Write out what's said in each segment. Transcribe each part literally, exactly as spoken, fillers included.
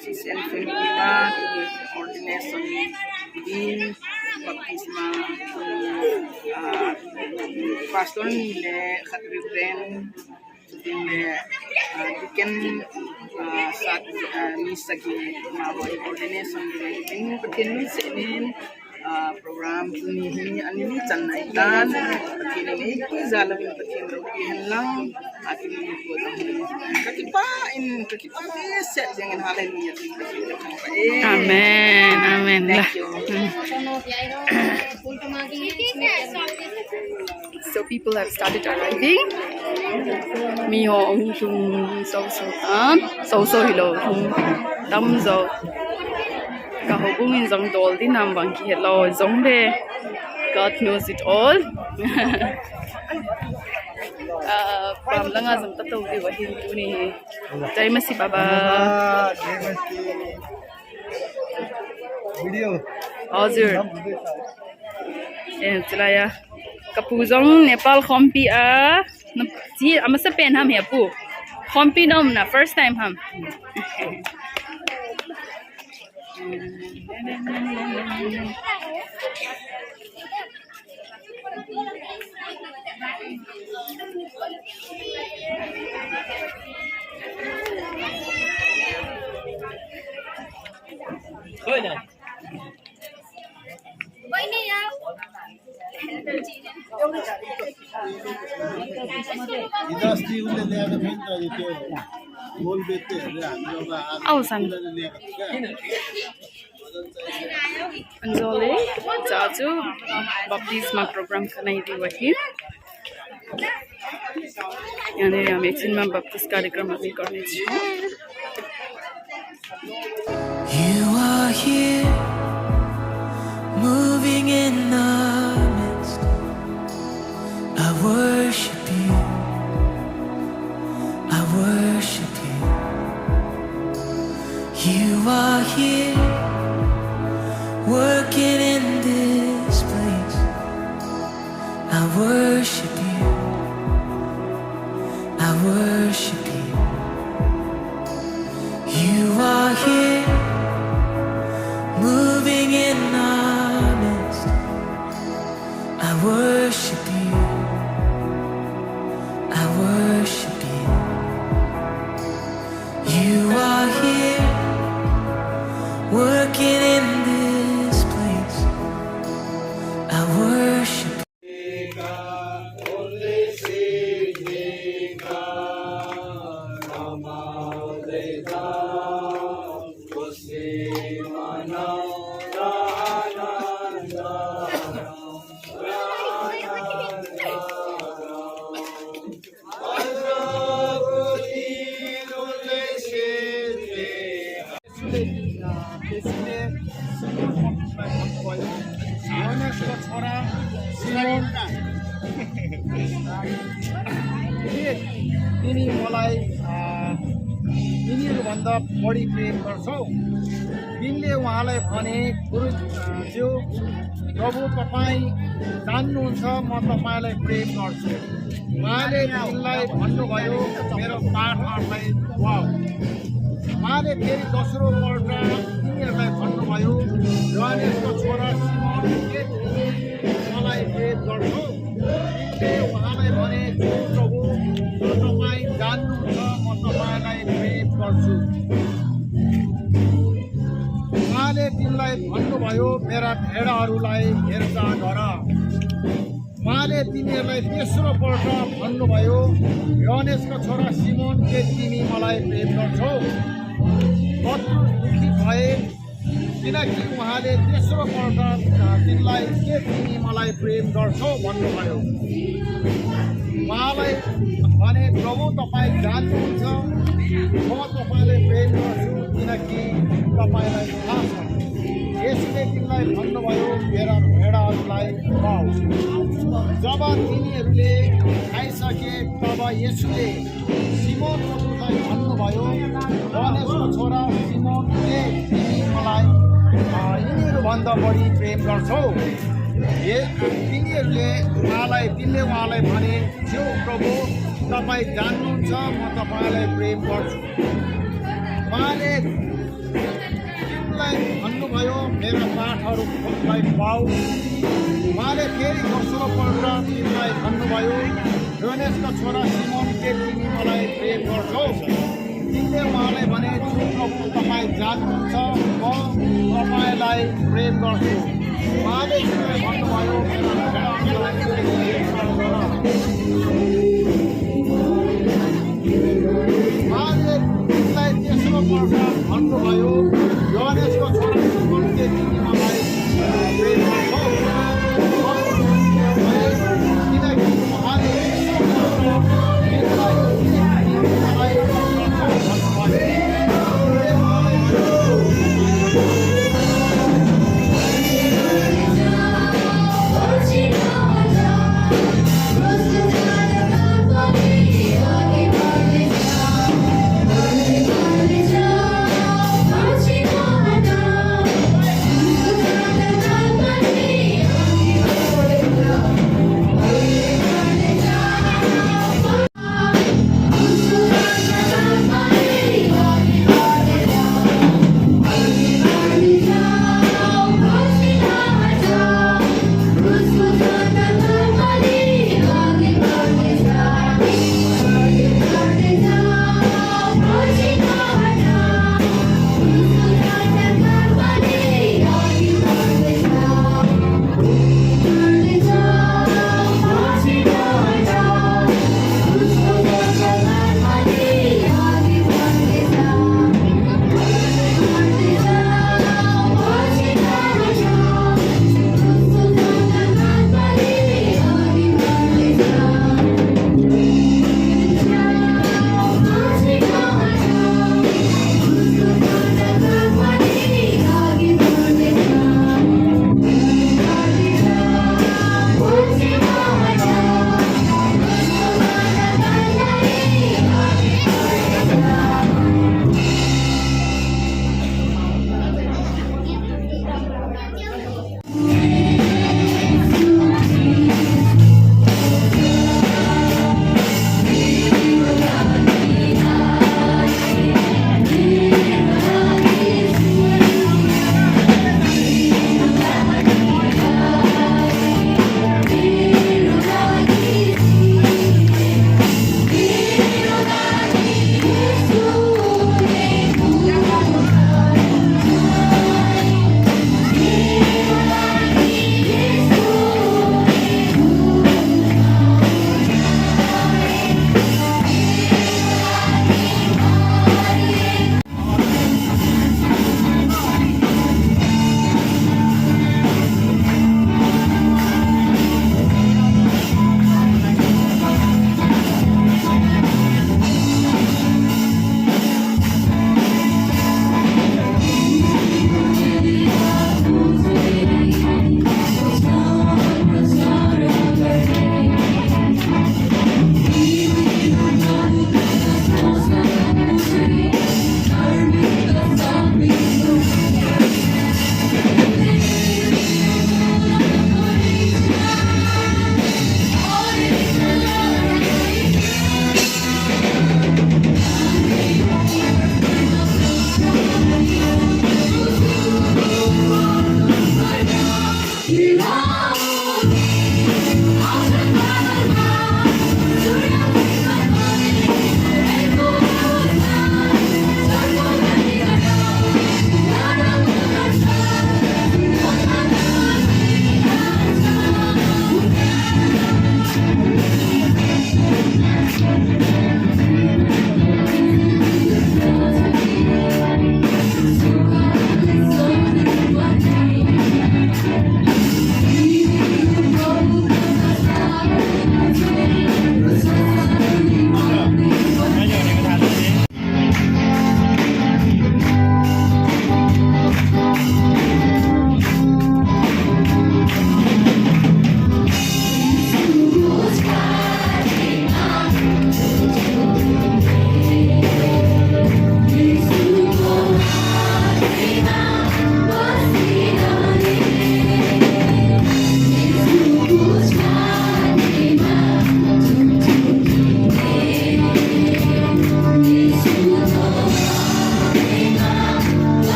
Sis and Filipina, ordination, dean, baptisma, ah, pastor ni le khat reverend, tin le, ah, deacon, ah, sat, ah, mi sagi, ma boi ordination, tin Pathen min se nin, ah, program tuni hi ani ni chan nai tan, Pathen in eipui jal uvin Pathen loupi hen lang, akin ni ko dong. Ka kipah in, ka kipah behseh jeng in, hallelujah. Amen, amen. Thank you. So people have started arriving. Mi ho hung lhung so so tan, so so hilou, hung tam jo. Ka houbung in jong dol din ham bang kihe lou jong le. God knows it all. Ah, pam langa jong ta tou diu ahin tuni hi. Jai Masih Baba. Video. Hazir. Eh, chulai a. Ka pu jong Nepal khompi a. Na, chi, amasa pen ham he pu. Khompi nom na, first time ham. Au san. Anjole, cha chu baptisma program kanei diu ahin. Yane ya mechin ma baptis कार्यक्रम abhi karne. You are here, moving in our midst. I worship you. I worship you. You are here, working in this place. I worship you. I worship you. You are here, moving in our midst. I worship you. I worship you. You are here, working in this place. I worship. तिमी मलाई, अ, तिनीहरूभन्दा बढी प्रेम गर्छौ। तिनले उहाँलाई भने, गुरु, अ, ज्यू, प्रभु, तपाईँ जान्नुहुन्छ, म तपाईँलाई प्रेम गर्छु। उहाँले तिनलाई भन्नुभयो, मेरो पाठहरूलाई गाऊ। उहाँले फेरि दोस्रो पल्ट तिनीहरूलाई भन्नुभयो, योहानेसको छोरा सिमोन, के तिमी मलाई प्रेम गर्छौ? तिनले उहाँलाई भने, "ज्यू प्रभु, तपाईँ जान्नुहुन्छ, म तपाईँलाई प्रेम गर्छु।" उहाँले तिनलाई भन्नुभयो, "मेरा भेडाहरूलाई हेरचाह गर।" उहाँले तिनीहरूलाई तेस्रो पल्ट भन्नुभयो, "योहानेसका छोरा सिमोन, के तिमी मलाई प्रेम गर्छौ?" पत्रुस दुखी भए, किनकि उहाँले तेस्रो पल्ट, अ, तिनलाई, "के तिमी मलाई प्रेम गर्छौ?" भन्नुभयो। उहाँलाई भने, "प्रभु, तपाईँ जान्नुहुन्छ, म तपाईँलाई प्रेम गर्छु, किनकि तपाईँलाई थाहा छ।" येशूले तिनलाई भन्नुभयो, "मेरा भेडाहरूलाई गाऊ।" जब तिनीहरूले खाइसके, तब येशूले सिमोन पत्रुसलाई भन्नुभयो, "योहानेसको छोरा सिमोन, के तिमी मलाई, अ, यिनीहरूभन्दा बढी प्रेम गर्छौ?" ये, तिनीहरूले उहाँलाई, तिनले उहाँलाई भने, "ज्यू प्रभु, तपाईँ जान्नुहुन्छ, म तपाईँलाई प्रेम गर्छु।" उहाँले तिमीलाई भन्नुभयो, मेरा पाठहरू खोज्नलाई पाऊ। उहाँले फेरि दोस्रो पल्ट तिमीलाई भन्नुभयो, योहानेसको छोरा सिमोन, के तिमी मलाई प्रेम गर्छौ? तिनले उहाँलाई भने, "जुन प्रभु तपाईँ जान्नुहुन्छ, म तपाईँलाई प्रेम गर्छु।" उहाँले तिनलाई भन्नुभयो, "मेरा छोरा सिमोन, तिमीलाई प्रेम गर्छौ?" उहाँले तिनलाई तेस्रो पल्ट भन्नुभयो, "योहानेसको छोरा सिमोन, के तिमी मलाई प्रेम गर्छौ?" किनकि उहाँले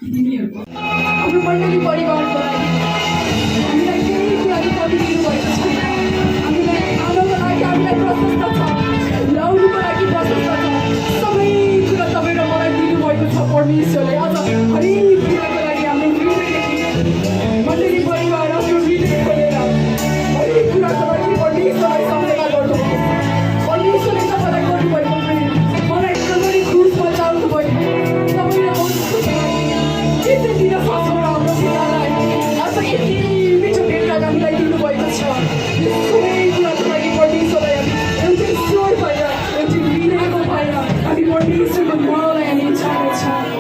तिमीहरूको हाम्रो मण्डली परिवारको लागि हामीलाई केही कुराको कमी दिनुभएको छैन। हामीलाई खानको लागि हामीलाई प्रशस्त छ, लाउनुको लागि प्रशस्त छ, सबै कुरा तपाईँ र मलाई दिनुभएको छ परमेश्वरले। आज हरेक कुराको लागि हाम्रो हृदयदेखि मण्डली परिवार आफ्नो हृदय खोलेर हरेक कुराको लागि परमेश्वरलाई सम्झना गर्नुहोस्। परमेश्वरले तपाईँलाई गर्नुभएको प्रेम, मलाई कलवरी क्रुसमा चाल्नुभयो। तपाईँ र म के चाहिँ दिन सक्छौँ र हाम्रो पितालाई? आज यति मिठो भेटघाट हामीलाई दिनुभएको छ। यो सबै कुराको लागि परमेश्वरलाई हामी एउटै स्वर भएर, एउटै हृदयको भएर हामी परमेश्वरको नाउँलाई हामी चाहन्छौँ।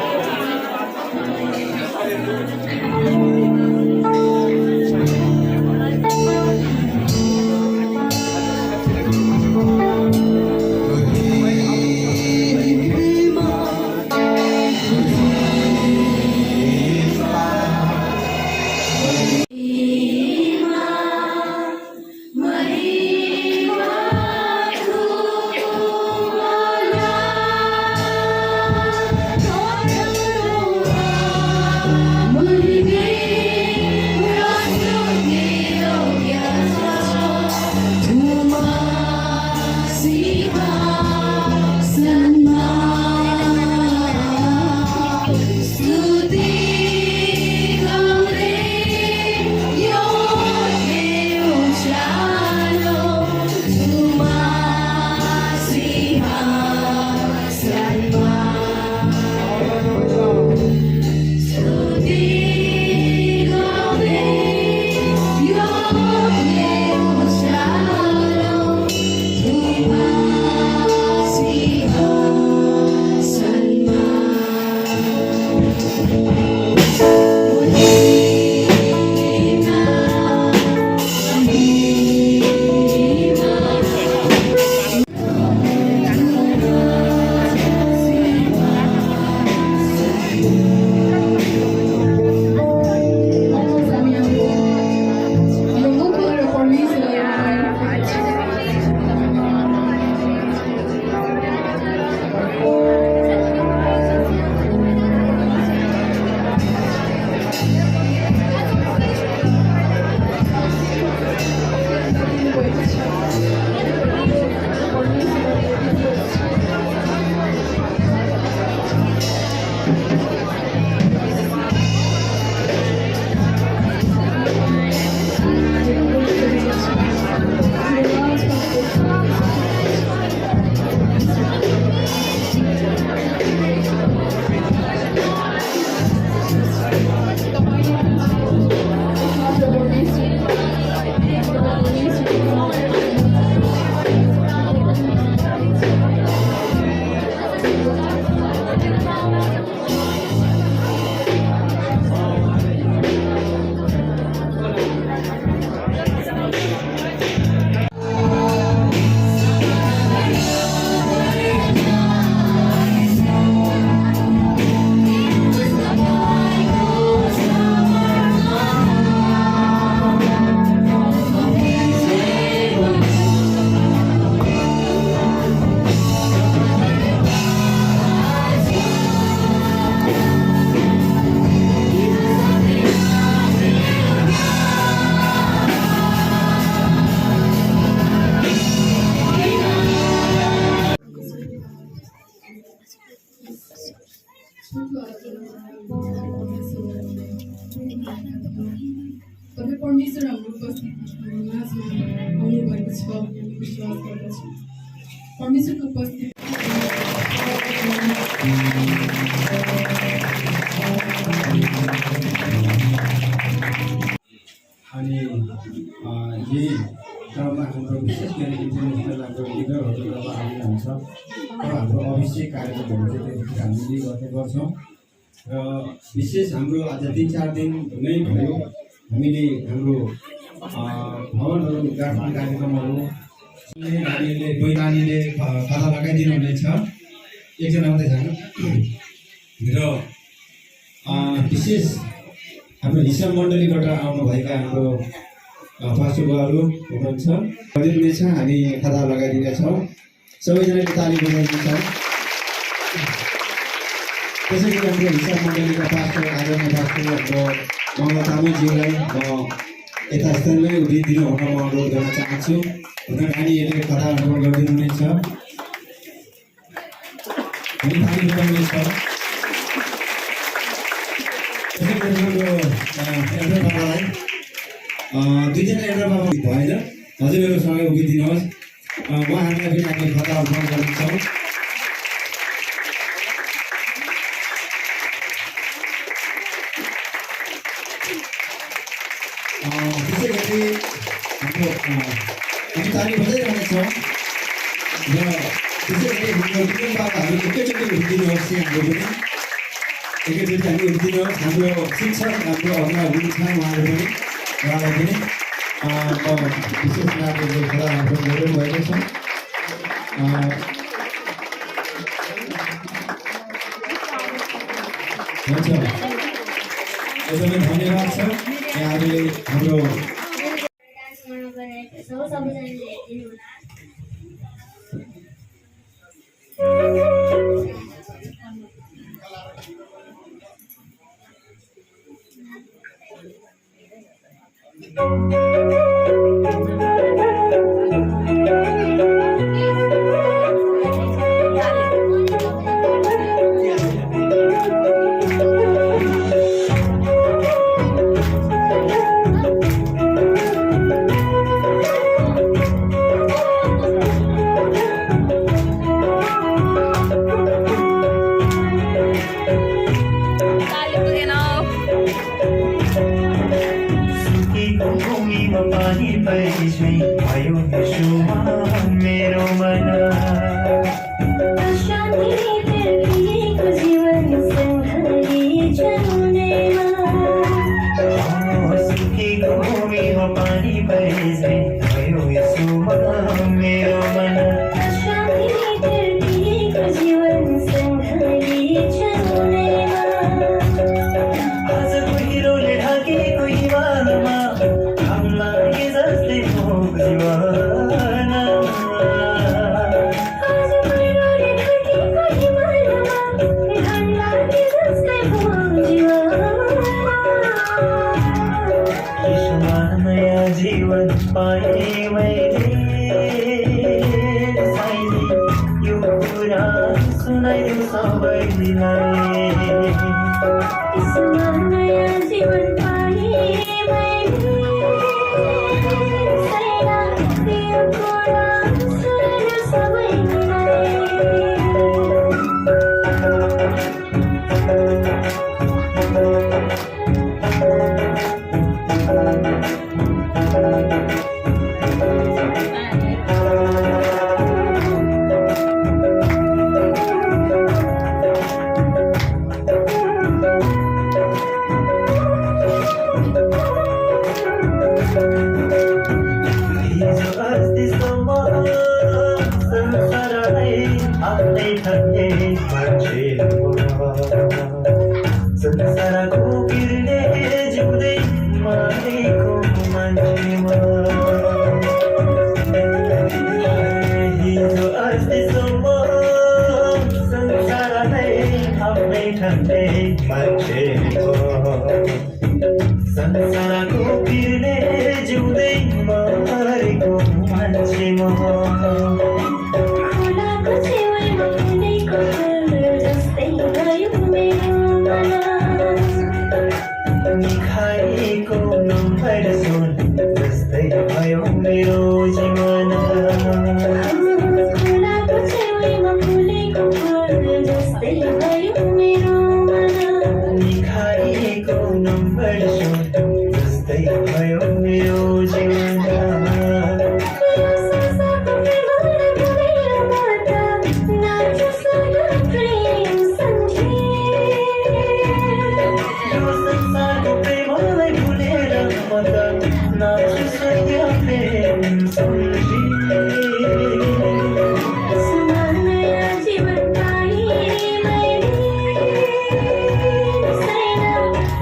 तपाईँ परमेश्वर हाम्रो उपस्थित, हाम्रो माझमा आउनुभएको छ भन्ने विश्वास गर्दछु। परमेश्वरको उपस्थिति अनि, अ, यही क्रममा हाम्रो विशेष गरी इन्टरनेसनल हाम्रो लिडरहरू जब आउनुहुन्छ, तब हाम्रो अभिषेक कार्यक्रमहरू चाहिँ त्यतिखेर हामीले गर्ने गर्छौँ। र विशेष हाम्रो आज तिन चार दिन नै भयो, हामीले हाम्रो, अ, भवनहरू उद्घाटन कार्यक्रमहरू नानीले, दुई नानीले, अ, कथा लगाइदिनु हुनेछ। एकजना मात्रै छ र, अ, विशेष हाम्रो हिसाब मण्डलीबाट आउनुभएका हाम्रो, अ, पास्टर बुवाहरू हुनुहुन्छ। गरिदिनुहुनेछ, हामी कथा लगाइदिनेछौँ। सबैजनाले ताली बजाइदिन्छौँ। त्यसैले हाम्रो हिसाब मण्डलीका पास्टर, आदरणीय पास्टर हाम्रो मङ्गल तामाङज्यूलाई म यता स्टेजमै उभिदिनु हुन म अनुरोध गर्न चाहन्छु। हुन नानीहरूले कथा अर्पण गरिदिनुहुनेछ। हामी थाली बजाउनेछ। त्यसै गरी हाम्रो, अ, एल्डर बाबालाई, अ, दुईजना एल्डर बाबा भएन, हजुरहरू सबै उभिदिनुहोस्। अ, उहाँहरूलाई पनि हामी कथा अर्पण गर्नेछौँ। अ, त्यसै गरी हाम्रो, अ, हामी ताली बजाइरहनेछौँ र त्यसै गरी हाम्रो विनोद बाबाहरू एकैचोटि उभिदिनुहोस् यहाँ हाम्रो पनि। एकैचोटि हामी उभिदिनुहोस्। हाम्रो शिक्षक, हाम्रो अग्रज हुनुहुन्छ, उहाँहरू पनि, उहाँलाई पनि, अ, म विशेष रूपले कथा अर्पण गर्नुभएको छ। अ, हुन्छ। एकदमै धन्यवाद छ यहाँहरूले हाम्रो सुकेको भूमिमा पानी परे झैँ भयो यहोवा मेरो मन। अशान्ति फिर्तीको जीवन सँगै चल्नेमा। सुकेको भूमिमा पानी परे झैँ भयो यहोवा मेरो मन। अशान्ति फिर्तीको जीवन सँगै चल्नेमा। आज कुहिरोले ढाकेको हिमालमा घाम लागे जस्तै भोक जीवनमा। आज कुहिरोले ढाकेको हिमालमा घाम लागे जस्तै भोक जीवनमा। यीशुमा नयाँ जीवन पाएँ मैले। साइँले यो कुरा सुनाइदेऊ सबैलाई। यीशुमा नयाँ जीवन पाएँ मैले। साइँले यो कुरा सुनाइदेऊ सबैलाई। हिजो अस्तिसम्म संसारलाई आफ्नै ठान्ने मान्छे म। संसारको पिरले जिउँदै मरेको मान्छे म। हिजो अस्तिसम्म संसारलाई आफ्नै ठान्ने मान्छे म। संसारको पिरले जिउँदै मरेको मान्छे म। खोलाको छेउमा फुलेको फूल जस्तै भयो मेरो मन। निखारेको नम्बर सुन जस्तै भयो मेरो जीवन। खोलाको छेउमा फुलेको फूल जस्तै भयो मेरो मन। निखारेको नम्बर सुन जस्तै भयो मेरो जीवन। यो संसारको प्रेमलाई भुलेर म त नाच्छु स्वर्ग प्रेम सम्झी। यो संसारको प्रेमलाई भुलेर म त नाच्छु स्वर्ग प्रेम सम्झी। आसमानमा जीवन पाएँ मैले। सैना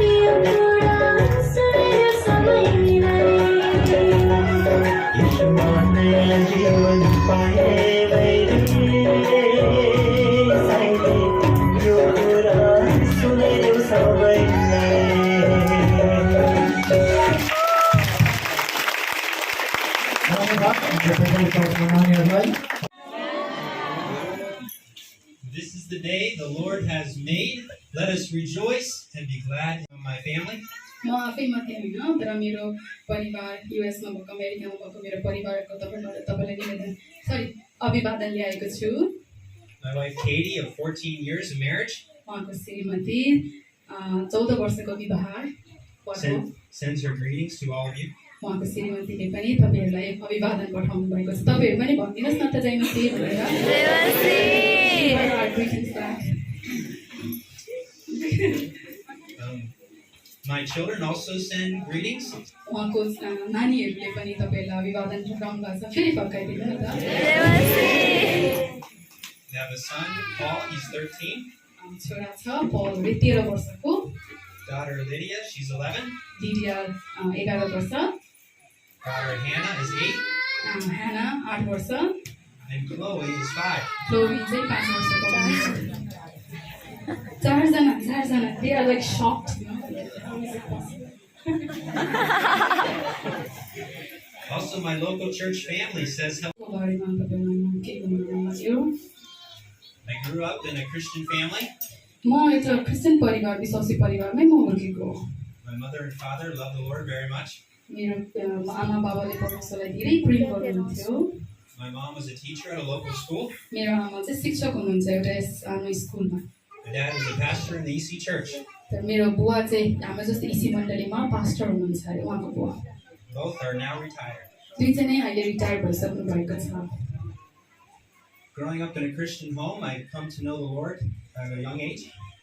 यो कुरा सुनेर सबैलाई। यीशुमा नयाँ जीवन पाएँ मैले। साइँले यो कुरा The day the Lord has made. Let us rejoice and be glad. My family. म आफै मात्रै होइन, तर मेरो परिवार, युएसमा भएको, अमेरिकामा भएको मेरो परिवारको तर्फबाट तपाईँलाई निवेदन, सरी, अभिवादन ल्याएको छु। My wife Katie of fourteen years of marriage. उहाँको श्रीमती, अ, चौध वर्षको विवाह भएको। Send, sends her greetings to all of you. उहाँको श्रीमतीले पनि तपाईँहरूलाई अभिवादन पठाउनु भएको छ। तपाईँहरू पनि भनिदिनुहोस् न त, "जय मसीह" भनेर। जय मसीह। Give her our greetings back. Um, my children also send greetings. उहाँको, अ, नानीहरूले पनि तपाईँहरूलाई अभिवादन पठाउनु भएको छ। फेरि फर्काइदिनु न त। जय मसीह। They have a son, Paul, he's thirteen. अ, छोरा छ, पल, तेह्र वर्षको। Daughter Lydia, she's eleven. Lydia, अ, एघार वर्ष। Daughter Hannah is eight. अ, ह्याना आठ वर्ष। And Chloe is five. Chloe चाहिँ पाँच वर्षको हुनुहुन्छ। चारजना, चारजना। They are, like, shocked, you know? How is it possible? Also, my local church family says hello. को बारेमा तपाईँलाई म के भन्न मन लाग्यो? I grew up in a Christian family. म एउटा क्रिस्चियन परिवार, विश्वासी परिवारमै म हुर्केको हो। My mother and father love the Lord very much. मेरो, अ, आमा बाबाले परमेश्वरलाई धेरै प्रेम गर्नुहुन्थ्यो। My mom was a teacher at a local school. मेरो आमा चाहिँ शिक्षक हुनुहुन्छ एउटा यस सानो स्कुलमा। My dad was a pastor in the E C church. तर मेरो बुवा चाहिँ हाम्रो जस्तो इसी मण्डलीमा पास्टर हुनुहुन्छ अरे, उहाँको बुवा। Both are now retired. दुईजनै अहिले रिटायर भइसक्नु भएको छ। Growing up in a Christian home, I come to know the Lord at a young age.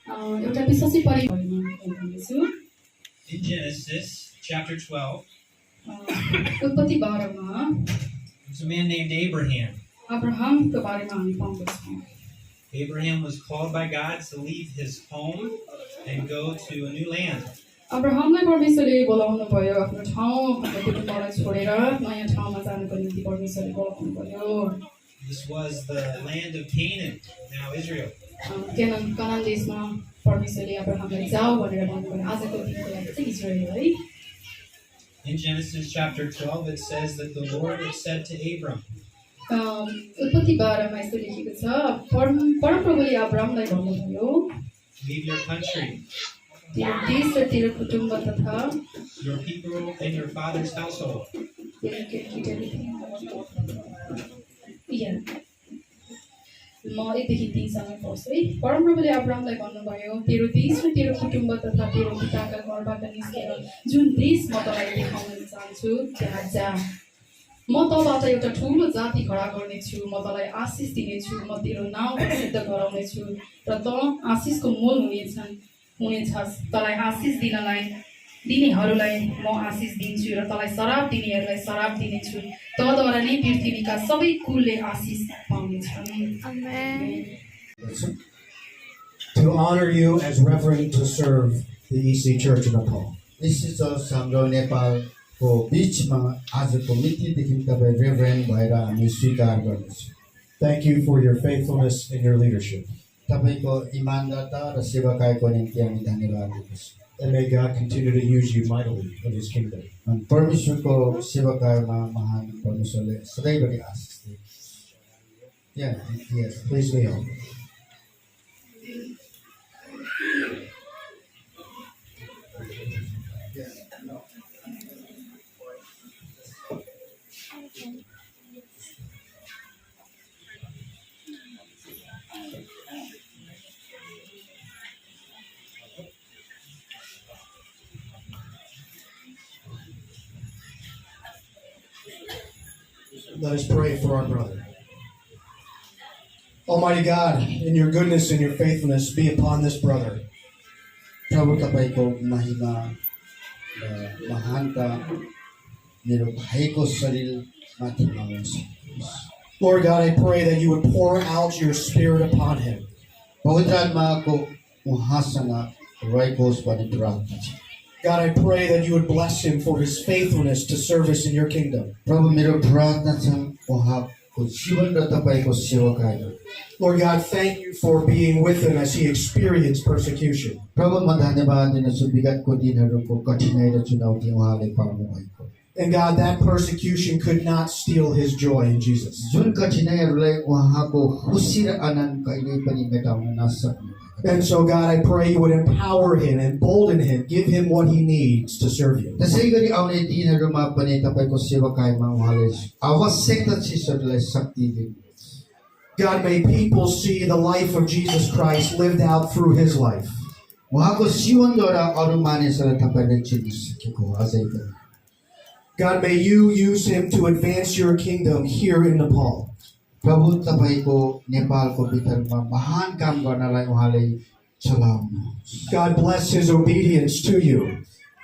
अ, एउटा विश्वासी परिवारमा हुर्केको छु। In Genesis chapter twelve, अ, उत्पत्ति बाह्रमा there's a man named Abraham. अब्राहमको बारेमा हामी पाउँदछौँ। Abraham was called by God to leave his home and go to a new land. अब्राहमलाई परमेश्वरले बोलाउनु भयो, आफ्नो ठाउँ, आफ्नो कुटुम्बलाई छोडेर नयाँ ठाउँमा जानको निम्ति परमेश्वरले बोलाउनु भयो। This was the land of Canaan, now Israel. अ, केनान, कनान देशमा परमेश्वरले अब्राहमलाई जाऊ भनेर भन्नुभयो। आजको दिनको लागि चाहिँ इजरायल है। In Genesis chapter twelve, it says that the Lord said to Abram, अ, उत्पत्ति बाह्रमा यसो लेखेको छ, परम-, परमप्रभुले अब्रामलाई भन्नुभयो, Leave your country, तेरो देश र तेरो कुटुम्ब तथा your people and your father's household. तेरो केटाकेटी। Yeah. म एकदेखि तीनसम्म पढ्छु है। परमप्रभुले अब्रामलाई भन्नुभयो, "तेरो देश र तेरो कुटुम्ब तथा तेरो पिताका घरबाट निस्केर जुन देश म तँलाई देखाउन चाहन्छु, त्यहाँ जा। म तँबाट एउटा ठूलो जाति खडा गर्नेछु, म तँलाई आशिष दिनेछु, म तेरो नाउँ प्रसिद्ध गराउनेछु र तँ आशिषको मूल हुनेछन्, हुनेछस्। तँलाई आशिष दिनलाई, दिनेहरूलाई म आशिष दिन्छु र तँलाई श्राप दिनेहरूलाई श्राप दिनेछु। तँद्वारा नै पृथ्वीका सबै कुलले आशिष पाउनेछन्।" आमेन। To honor you as Reverend to serve the E C Church in Nepal. इसी चर्च हाम्रो नेपालको बीचमा आजको मितिदेखि तपाईँ रेभरेन्ड भएर हामी स्वीकार गर्दछौँ। Thank you for your faithfulness and your leadership. तपाईँको इमानदारता र सेवाकाईको निम्ति हामी धन्यवाद दिँदछौँ। And may God continue to use you mightily in His kingdom. अनि परमेश्वरको सेवाकाईमा महान परमेश्वरले सधैँभरि आशिष दिनुहोस्। Yeah, yes, please kneel. Let us pray for our brother. Almighty God, in your goodness and your faithfulness, be upon this brother. प्रभु, तपाईंको महिमा र महानता मेरो भाइको शरीरमाथि होस्। Lord God, I pray that you would pour out your Spirit upon him. पवित्र आत्माको उहाँसँग रहोस् भनी प्रार्थना छ। God, I pray that you would bless him for his faithfulness to service in your kingdom. प्रभु, मेरो प्रार्थना छ उहाँको जीवन र तपाईंको सेवाकाई। Lord God, thank you for being with him as he experienced persecution. प्रभु, म धन्यवाद दिन्छु विगतको दिनहरूको कठिनाई र चुनौती उहाँले पाउनुभएको। And God, that persecution could not steal his joy in Jesus. जुन कठिनाइहरूले उहाँको खुसी र आनन्द कहिल्यै पनि मेटाउन नसक्ने। And so, God, I pray you would empower him, embolden him, give him what he needs to serve you. त्यसै गरी आउने दिनहरूमा पनि तपाईंको सेवकाईमा उहाँले आवश्यकता चिजहरूलाई शक्ति दिनुहोस्। God, may people see the life of Jesus Christ lived out through his life. उहाँको जीवनद्वारा अरू मानिसहरूलाई तपाईंले चिन्न सकेको अझै पनि। God, may you use him to advance your kingdom here in Nepal. प्रभु, तपाईंको नेपालको भितरमा महान काम गर्नलाई उहाँले चलाउनुहोस्। God, bless his obedience to you.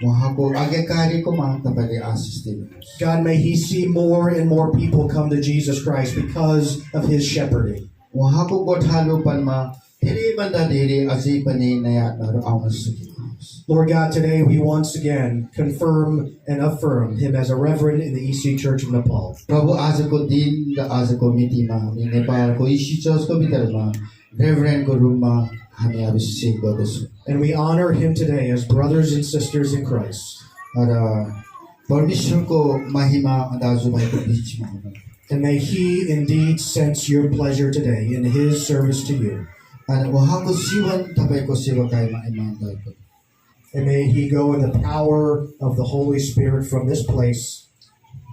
उहाँको आज्ञाकारीकोमा तपाईंले आशिष दिनुहोस्। God, may he see more and more people come to Jesus Christ because of his shepherding. उहाँको गोठालोपनमा धेरैभन्दा धेरै अझै पनि नयाँ आत्माहरू आउन सकिनुहोस्। Lord God, today we once again confirm and affirm him as a reverend in the E C Church of Nepal. प्रभु, आजको दिन र आजको मितिमा हामी नेपालको इसी चर्चको भितरमा रेभरेन्डको रूपमा हामी अभिषेक गर्दछौँ। And we honor him today as brothers and sisters in Christ. र परमेश्वरको महिमा दाजुभाइको बीचमा हुनु। And may he indeed sense your pleasure today in his service to you. अनि उहाँको जीवन तपाईंको सेवकाईमा इमान्दार होस्। And may he go in the power of the Holy Spirit from this place.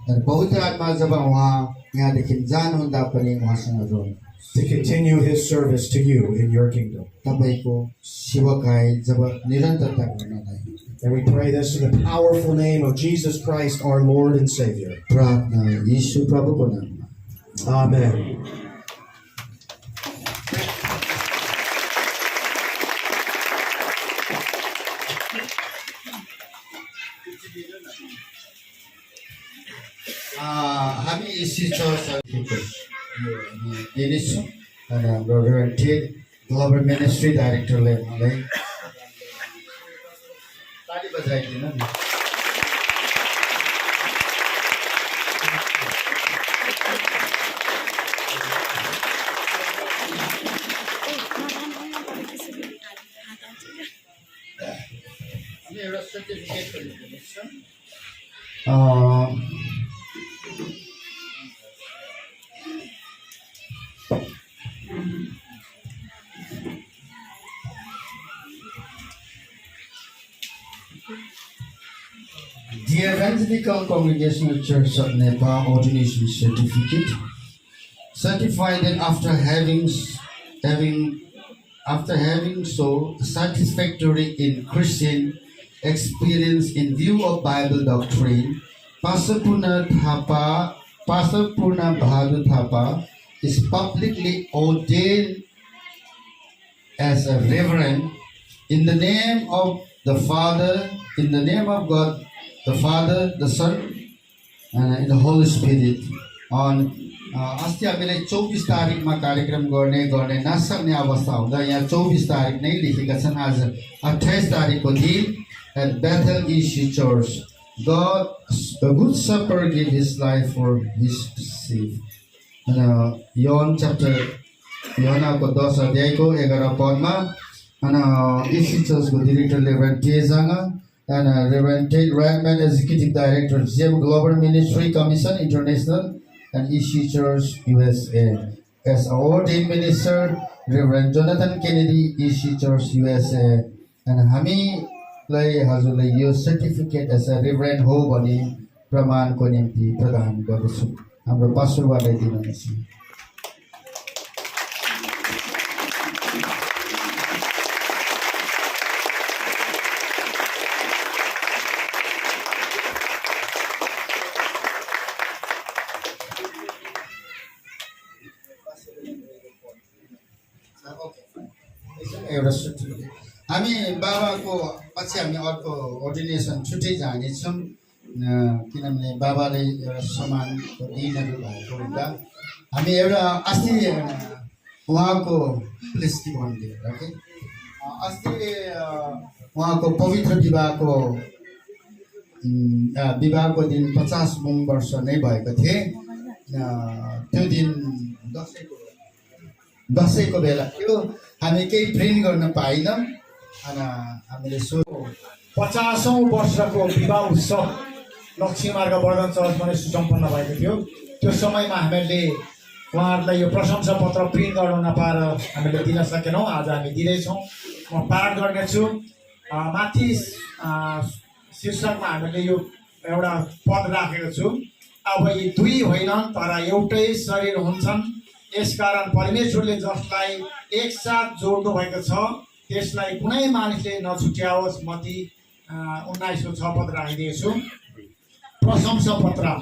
अनि पवित्र आत्मा जब उहाँ यहाँदेखि जानुहुँदा पनि उहाँसँग रहनु। To continue his service to you in your kingdom. तपाईंको सेवकाई जब निरन्तरता गर्नलाई। And we pray this in the powerful name of Jesus Christ, our Lord and Savior. प्रार्थना यीशु प्रभुको नाममा। Amen. आ, हामी इसी चर्च दिनेछौँ। अनि हाम्रो रेभरेन्ड टेड, ग्लोबल मिनिस्ट्री डाइरेक्टरले उहाँलाई ताली बजाइदिनु न। हामी एउटा सर्टिफिकेट पनि दिनेछौँ। अ, The Evangelical Congregational Church of Nepal ordination certificate, certified that after having, having, after having so satisfactory in Christian experience in view of Bible doctrine, Pastor Purna Thapa, Pastor Purna Bahadur Thapa is publicly ordained as a reverend in the name of the Father, in the name of God, the Father, the Son, and in the Holy Spirit. On, uh, अस्ति हामीले चौबिस तारिकमा कार्यक्रम गर्ने, गर्ने नसक्ने अवस्था हुँदा यहाँ चौबिस तारिक नै लेखेका छन्। आज अट्ठाइस तारिकको दिन at Bethel E C Church, God, the Good Shepherd give his life for his sheep. अनि योहन च्याप्टर, योहनको दस अध्यायको एघार पदमा, अनि इसी चर्चको डिरेक्टर रेभरेन्ड टे झाङा, अनि Reverend Ted Rackman, executive director GEM global ministry commission international and E C Church U S A. As ordained minister, Reverend Jonathan Kennedy, E C Church U S A. अनि हामीलाई हजुरले यो certificate as a reverend हो भनी प्रमाणको निम्ति प्रदान गर्दछु। हाम्रो पास्टर उहाँलाई दिनुहुनेछ। Okay. एकदम एउटा सुट। हामी बाबाको पछि हामी अर्को अर्डिनेसन छुट्टै जानेछौँ, अ, किनभने बाबाले एउटा सम्मानको दिनहरू भएको हुँदा हामी एउटा अस्ति, अ, उहाँको, please tip on there, okay? अ, अस्ति, अ, उहाँको पवित्र विवाहको, उम्, अ, विवाहको दिन पचास वर्ष नै भएको थिए। अ, त्यो दिन दसैँको दसैँको बेला थियो, हामी केही प्रिन्ट गर्न पाएनौँ। अनि हामीले सो पचासौँ वर्षको विवाह उत्सव लक्ष्मी मार्ग वर्धन चर्च पनि सुसम्पन्न भएको थियो। त्यो समयमा हामीहरूले उहाँहरूलाई यो प्रशंसा पत्र प्रिन्ट गर्नु नपाएर हामीले दिन सकेनौँ। आज हामी दिँदैछौँ। म पाठ गर्नेछु। अ, माथि, अ, शीर्षकमा हामीले यो एउटा पद राखेको छु। अब यी दुई होइनन्, तर एउटै शरीर हुन्छन्। यसकारण परमेश्वरले जसलाई एकसाथ जोड्नु भएको छ, त्यसलाई कुनै मानिसले नछुट्याओस्। मत्ती, अ, उन्नाइसको छ पद राखिदिएछु। प्रशंसा पत्र।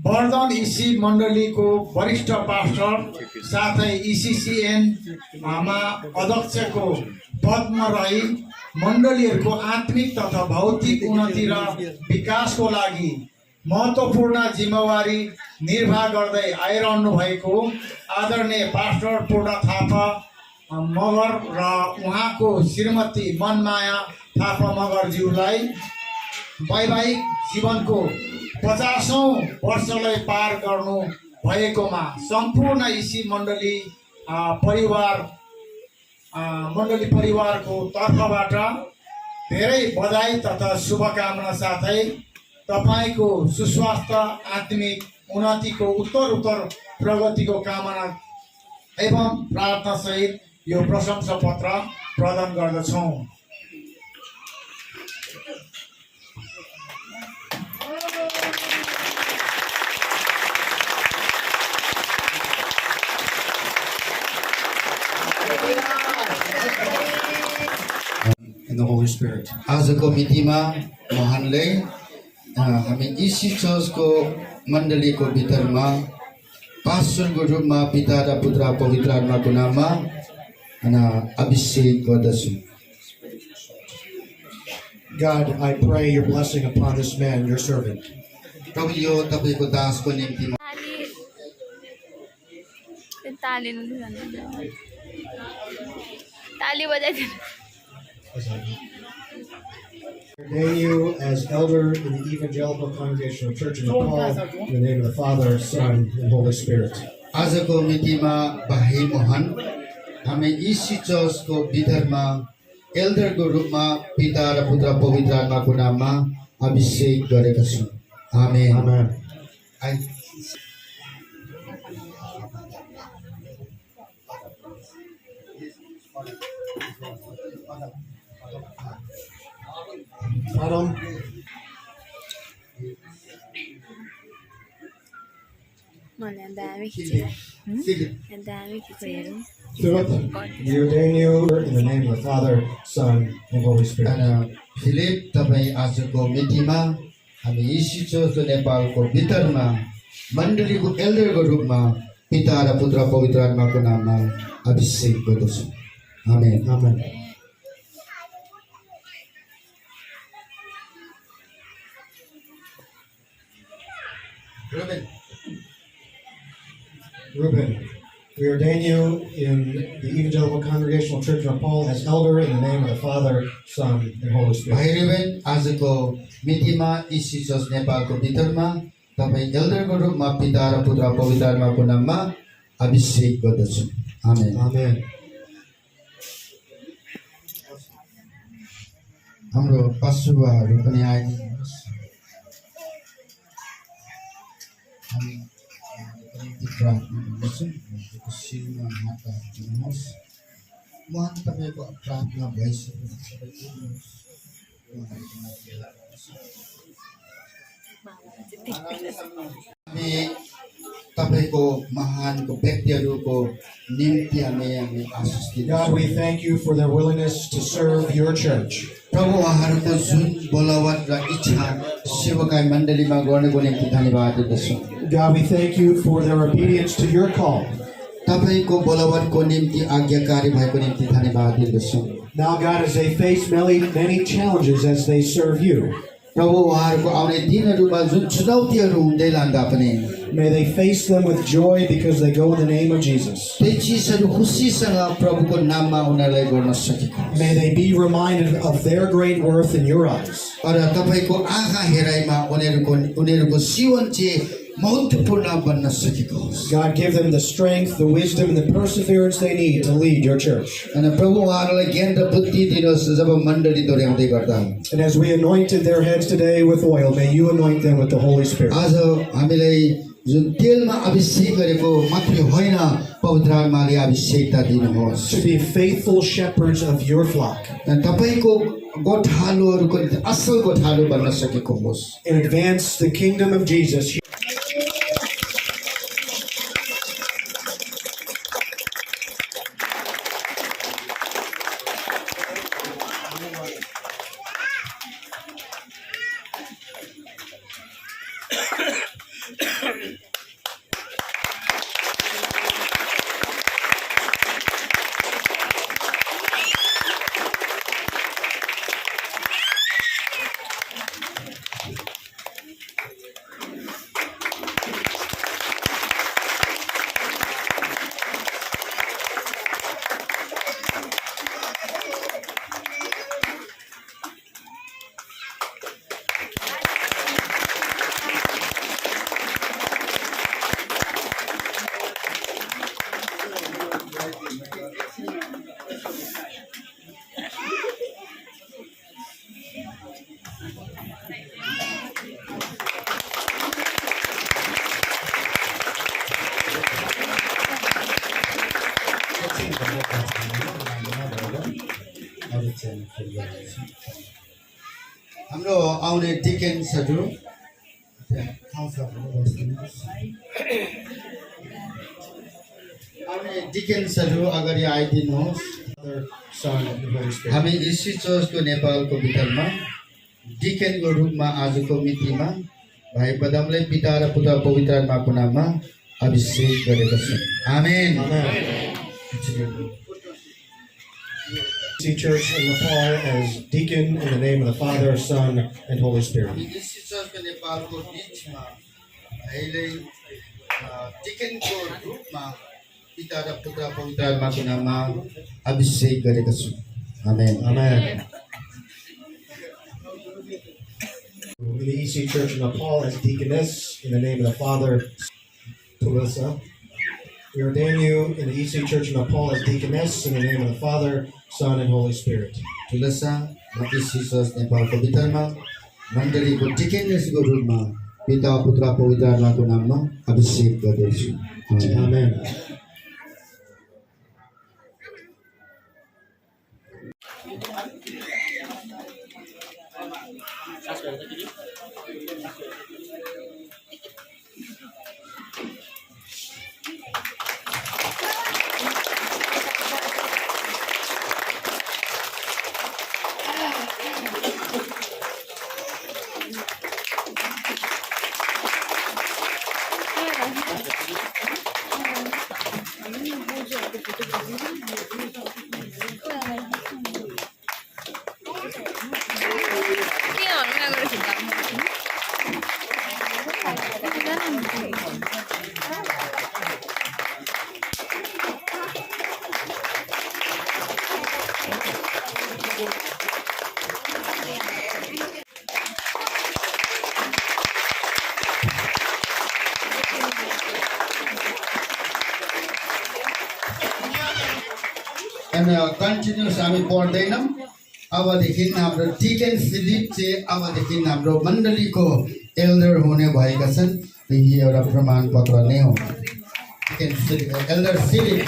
वर्धन इसी मण्डलीको वरिष्ठ पास्टर साथै इसिसिएन मा अध्यक्षको पदमा रही मण्डलीहरूको आत्मिक तथा भौतिक उन्नति र विकासको लागि महत्त्वपूर्ण जिम्मेवारी निर्वाह गर्दै आइरहनु भएको आदरणीय पास्टर पूर्ण थापा मगर र उहाँको श्रीमती मनमाया थापा मगरज्यूलाई वैवाहिक जीवनको पचासौँ वर्षलाई पार गर्नु भएकोमा सम्पूर्ण इसी मण्डली, अ, परिवार, अ, मण्डली परिवारको तर्फबाट धेरै बधाई तथा शुभकामना साथै तपाईँको सुस्वास्थ्य, आत्मिक उन्नतिको उत्तर उत्तर प्रगतिको कामना एवं प्रार्थना सहित यो प्रशंसा पत्र प्रदान गर्दछौँ। In the Holy Spirit. आजको मितिमा महानले, अ, हामी इसी चर्चको मण्डलीको भितरमा पास्टरको रूपमा पिता र पुत्र पवित्र आत्माको नाममा, अ, अभिषेक गर्दछु। God, I pray your blessing upon this man, your servant. प्रभु, यो तपाईंको दासको निम्ति म ताली, ताली बजाइदिनु। ताली बजाइदिनु। Ordain you as elder in the Evangelical Congregational Church in Nepal, in the name of the Father, Son, and Holy Spirit. आजको मितिमा भाइ मोहन, हामी इसी चर्चको भितरमा एल्डरको रूपमा पिता र पुत्र पवित्र आत्माको नाममा अभिषेक गरेका छौँ। आमेन। आमेन। आइ- Adam. Mane dami kichi. Hmm? Dami kichi. Philip, we ordain you in the name of the Father, Son, and Holy Spirit. Ana Philip, तपाईं आजको मितिमा हामी इसी चर्च नेपालको भितरमा मण्डलीको एल्डरको रूपमा पिता र पुत्र पवित्र आत्माको नाममा अभिषेक गर्दछौँ। आमेन। आमेन। Ruben. Ruben, we ordain you in the Evangelical Congregational Church of Nepal as elder in the name of the Father, Son, and Holy Spirit. भाइ रुबेन, आजको मितिमा इसी चर्च नेपालको भितरमा तपाईं एल्डरको रूपमा पिता र पुत्र पवित्र आत्माको नाममा अभिषेक गर्दछु। आमेन। आमेन। हाम्रो पास्टरहरू पनि आइदिनुहोस्। हामी उहाँहरूको निम्ति प्रार्थना गर्नेछौँ। उहाँहरूको शिरमा हात राखिदिनुहोस्। उहाँ तपाईँको प्रार्थना भइसकेपछि तपाईँ उठ्नुहोस्। उहाँहरूको निम्ति हामी तपाईंको महानको व्यक्तिहरूको निम्ति हामी, हामी आशिष दिन्छौँ। God, we thank you for their willingness to serve your church. प्रभु, उहाँहरूको जुन बोलावट र इच्छा सेवकाई मण्डलीमा गर्नको निम्ति धन्यवाद दिँदछौँ। God, we thank you for their obedience to your call. तपाईंको बोलावटको निम्ति आज्ञाकारी भएको निम्ति धन्यवाद दिँदछौँ। Now, God, as they face many, many challenges as they serve you, प्रभु, उहाँहरूको आउने दिनहरूमा जुन चुनौतीहरू हुँदै लाँदा पनि may they face them with joy because they go in the name of Jesus. ती चिजहरू खुसीसँग प्रभुको नाममा उनीहरूलाई गर्न सकेको May they be reminded of their great worth in your eyes. र तपाईंको आँखा हेराइमा उनीहरूको, उनीहरूको जीवन चाहिँ महत्त्वपूर्ण बन्न सकेको होस्। God give them the strength, the wisdom, and the perseverance they need to lead your church. अनि प्रभु उहाँहरूलाई ज्ञान र बुद्धि दिनुहोस् जब मण्डली डोर्याउँदै गर्दा। And as we anointed their heads today with oil, may you anoint them with the Holy Spirit. आज हामीलाई जुन तेलमा अभिषेक गरेको मात्रै होइन, पवित्र आत्माले अभिषेकता दिनुहोस्। To be faithful shepherds of your flock. अनि तपाईँको गोठालोहरूको निम्ति असल गोठालो बन्न सकेको होस्। And advance the kingdom of Jesus. हाम्रो आउने डिकेन्सहरू, आउने डिकेन्सहरू अगाडि आइदिनुहोस्। Son of the Holy Spirit. हामी इसी चर्चको नेपालको भितरमा डिकेनको रूपमा आजको मितिमा भाइ बदामलाई पिता र पुत्र पवित्र आत्माको नाममा अभिषेक गरेका छौँ। आमेन। Amen. See church in Nepal as deacon in the name of the Father, Son, and Holy Spirit. हामी इसी चर्चको नेपालको बिचमा भाइलाई, अ, डिकेनको रूपमा पिता र पुत्र पवित्र आत्माको नाममा अभिषेक गरेका छौँ। आमेन। Amen. In the E C Church in Nepal as deaconess in the name of the Father, Tulasa. We ordain you in the E C Church in Nepal as deaconess in the name of the Father, Son, and Holy Spirit. तुलसा, म इसी चर्च नेपालको भितरमा मण्डलीको डिकेनेसको रूपमा पिता, पुत्र, पवित्र आत्माको नाममा अभिषेक गर्दछु। आमेन। Amen. And, uh, continuous हामी पढ्दैनौँ। अबदेखि हाम्रो डिकेन फिलिप चाहिँ अबदेखि हाम्रो मण्डलीको एल्डर हुने भएका छन्। यो एउटा प्रमाणपत्र नै हो। डिकेन फिलिप, एल्डर फिलिप।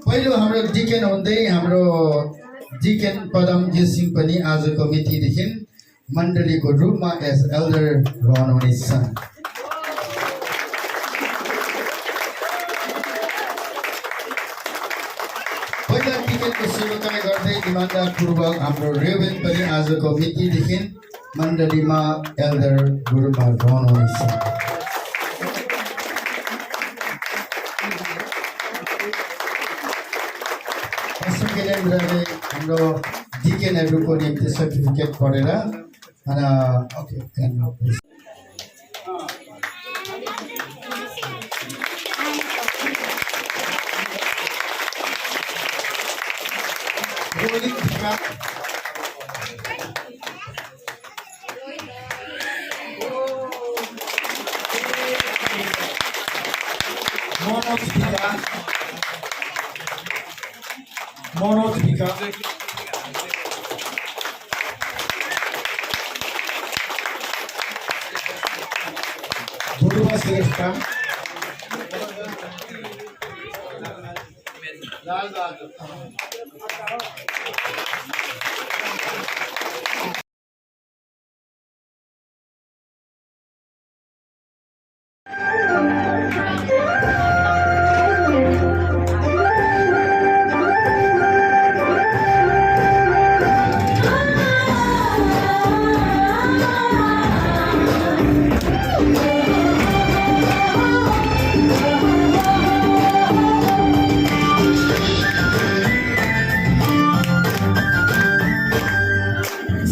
पहिलो हाम्रो डिकेन हुँदै हाम्रो डिकेन पदम घिसिङ पनि आजको मितिदेखि मण्डलीको रूपमा एज एल्डर रहनुहुनेछ। पहिला डिकेनको सेवकाई गर्दै इमान्दारपूर्वक हाम्रो रेभरेन्ड पनि आजको मितिदेखि मण्डलीमा एल्डरको रूपमा रहनुहुनेछ। पशु केलेन्द्रले हाम्रो डिकेनहरूको निम्ति सर्टिफिकेट पढेर, अ, okay, can now please। Mono Tipika. Mono Tipika. Dhruva Shrestha.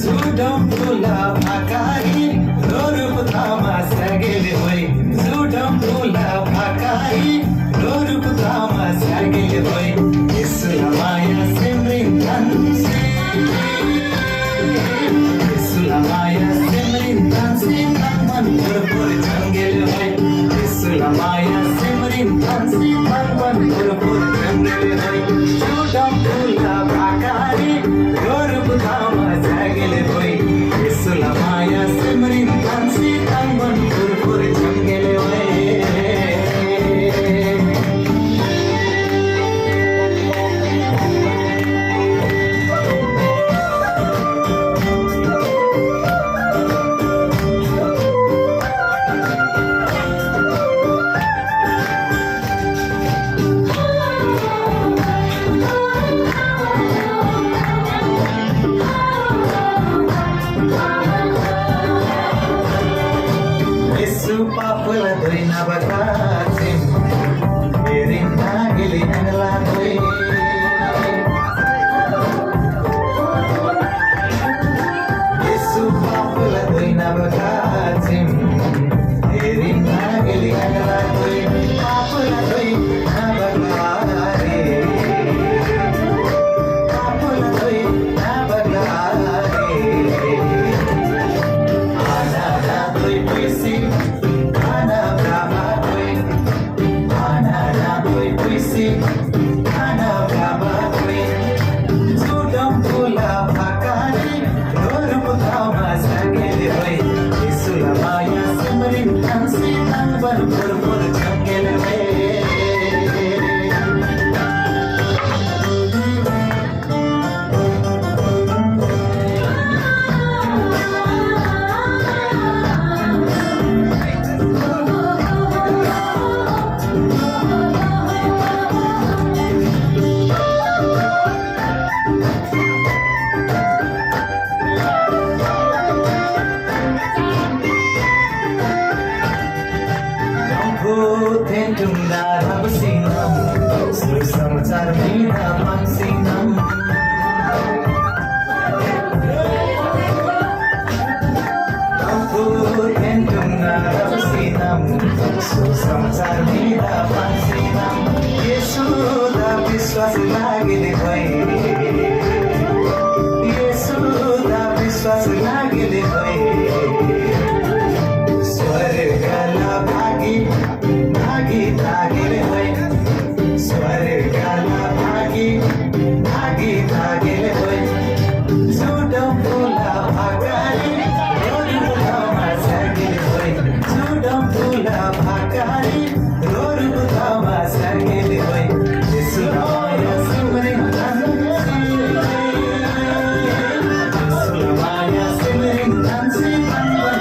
Judam pula phakari, rorup tama sagele hoi. Judam pula phakari, rorup tama sagele hoi. Isula maya simrin tansi. Isula maya simrin tansi, tangman purpur jangele hoi. Isula maya simrin tansi, tangman purpur jangele hoi. Judam pula phakari, rorup tama sagele hoi. Isula maya simrin tansi, tangman purpur jangele hoi. Isu papula doina bakatim, irin nagili angla doi. Isu papula doina bakatim, irin nagili angla doi. Papula doina bakari, papula doina bakari. Ana na doi puisi, ana brahma doi. Ana na doi puisi, ana brahma doi. Judam pula phakari, rorup tama sagele hoi. Isula maya simrin tansi, tangman purpur jangele hoi. Thengthung na rap sinam, susamachar mi na pang sinam. Thengthung na rap sinam, susamachar mi na pang sinam. Yesu da biswas lagile hoi. Yesu da biswas lagile hoi. Swarga la bhagi, bhagi lagile hoi. Swarga la bhagi, bhagi lagile hoi. Judam pula phakari, rorup tama sagile hoi. Judam pula phakari, rorup tama sagile hoi. Isula maya simrin tansi. Isula maya simrin tansi, tangman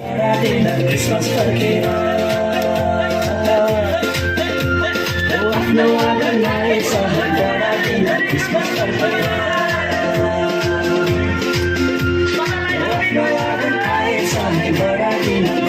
Christmas करके आ। वो अपनों आंगन आए साहब, बड़ा दिन Christmas करके आ। वो अपनों आंगन आए साहब, बड़ा दिन